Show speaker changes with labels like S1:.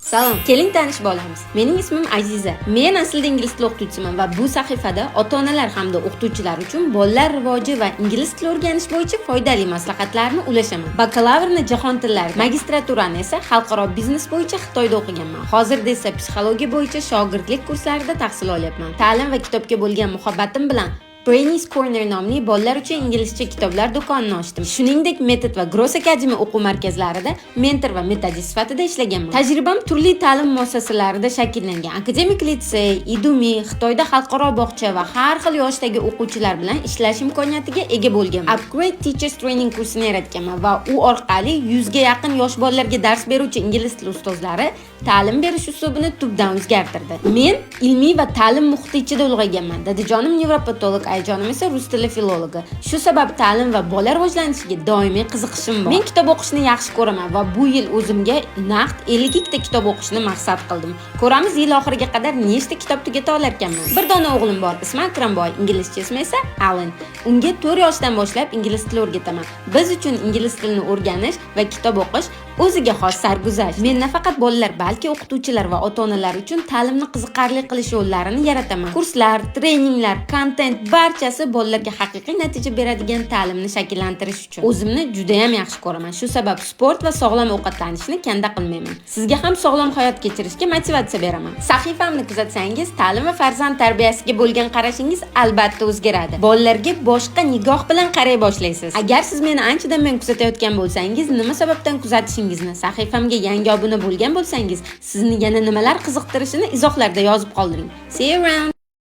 S1: Salom, keling, tanishib olamiz. Mening ismim Aziza. Men aslida ingliz tili o'qituvchisiman va bu sahifada ota-onalar hamda o'qituvchilar uchun bolalar rivoji va ingliz tili o'rganish bo'yicha foydali maslahatlarni ulashaman. Bakalavrni jahon tillari, magistraturani esa xalqaro biznes bo'yicha Xitoyda o'qiganman. Hozirda esa psixologiya bo'yicha shogirdlik kurslarida tahsil olyapman. Ta'lim va kitobga bo'lgan muhabbatim bilan Brainies Corner nomli bolalar uchun inglizcha kitoblar do'konini ochdim. Shuningdek, Metod va Gross Academy o'quv markazlarida mentor va metodist sifatida ishlaganman. Tajribam turli ta'lim muassasalarida shakllangan. Akademik litsey, Idumi, Xitoyda xalqaro bog'cha va har xil yoshdagi o'quvchilar bilan ishlash imkoniyatiga ega bo'lganman. Upgrade Teachers Training kursini yaratganman va u orqali 100 ga yaqin yosh bolalarga dars beruvchi ingliz tili ustozlari ta'lim berish uslubini tubdan o'zgartirdi. Men ilmiy va ta'lim muhiti ichida ulg'ayganman. Dadajonim nevropatolog, ayajonim esa rus tili filologi. Shu sabab ta'lim va bola rivojlanishiga doimiy qiziqishim bor. Men kitob o'qishni yaxshi ko'raman va bu yil o'zimga naqd 52 ta kitob o'qishni maqsad qildim. Ko'ramiz, yil oxiriga qadar nechta kitob tugata olarkanman. Bir dona o'g'lim bor, ismi Akramboy, inglizcha ismi esa Allen. Unga 4 yoshdan boshlab ingliz tili o'rgataman. Biz uchun ingliz tilini o'rganish va kitob o'qish o'ziga xos sarguzasht. Men nafaqat bolalar, balki o'qituvchilar va ota-onalar uchun ta'limni qiziqarli qilish yo'llarini yarataman. Kurslar, treninglar, kontent, barchasi bolalarga haqiqiy natija beradigan ta'limni shakllantirish uchun. O'zimni juda ham yaxshi ko'raman. Shu sabab sport va sog'lom ovqatlanishni kanda qilmayman. Sizga ham sog'lom hayot kechirishga motivatsiya beraman. Sahifamni kuzatsangiz, ta'lim va farzand tarbiyasiga bo'lgan qarashingiz albatta o'zgaradi. Bolalarga boshqa nigoh bilan qaray boshlaysiz. Agar siz meni anchadan buyon kuzatayotgan bo'lsangiz, nima sababdan kuzatishingizni, sahifamga yangi obuna bo'lgan bo'lsangiz, sizni yana nimalar qiziqtirishini izohlarda yozib qoldiring. See you around.